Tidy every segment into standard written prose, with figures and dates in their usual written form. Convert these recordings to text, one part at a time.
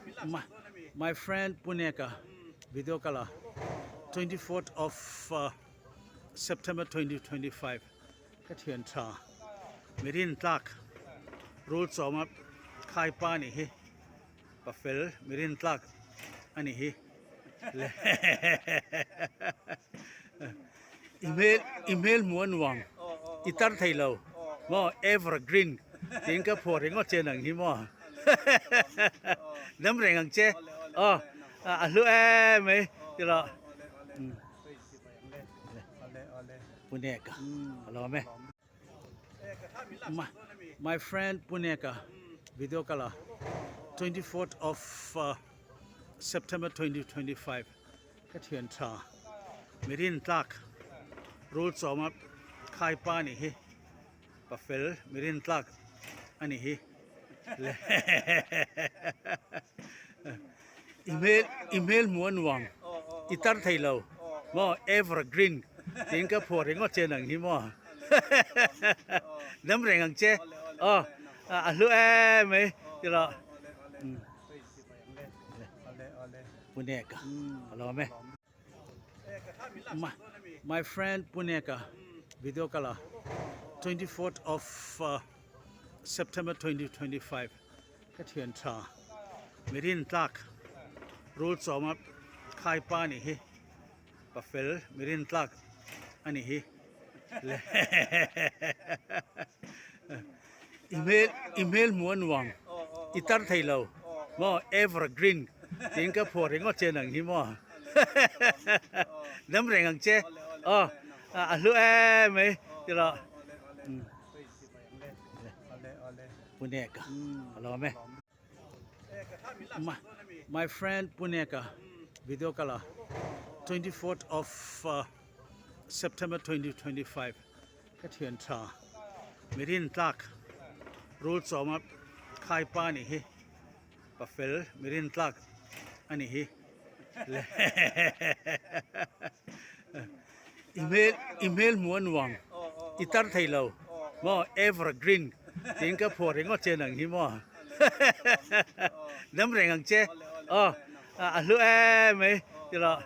My, my friend Puneka video kala 24th of uh, September 2025 ka thian tha mirin tlak rul chawma khai pa ni hi pafel mirin tlak ani hi le email email mu anuang i tar thei lo maw evergreen tiin ka phuah ringawt che nang hi maw dam reng ang che aw a hlu em mai ti rawh Puneka a lawm e my friend Puneka video ka la 24th of uh, September 2025 Ka thian tha mirin tlak rul chawma khai pa a nih hi pafel mirin tlak a nih hi le i hmel i hmel hmuh a nuam i tar thei lo maw evergreen tiin ka phuah ringawt che nang hi maw dam reng ang che aw a hlu em mai ti rawh. Puneka a lawm e. My, my friend Puneka video kala 24th of uh, September 2025 ka thian tha mirin tlak rul chawma khai pa ni hi pafel mirin tlak ani hi le email email mu anuang i tar thei lo maw evergreen tiin ka phuah ringawt che nang hi maw dam reng ang che aw a hlu em mai ti rawh Puneka a lawm e my friend Puneka video ka la 24th of uh, September 2025 Ka thian tha mirin tlak rul chawma khai pa a nih hi pafel mirin tlak a nih hi le i hmel i hmel hmuh a nuam i tar thei lo maw evergreen tiin ka phuah ringawt che nang hi maw dam reng ang che aw a hlu em mai ti rawh.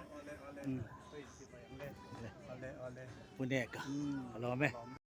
Puneka a lawm e.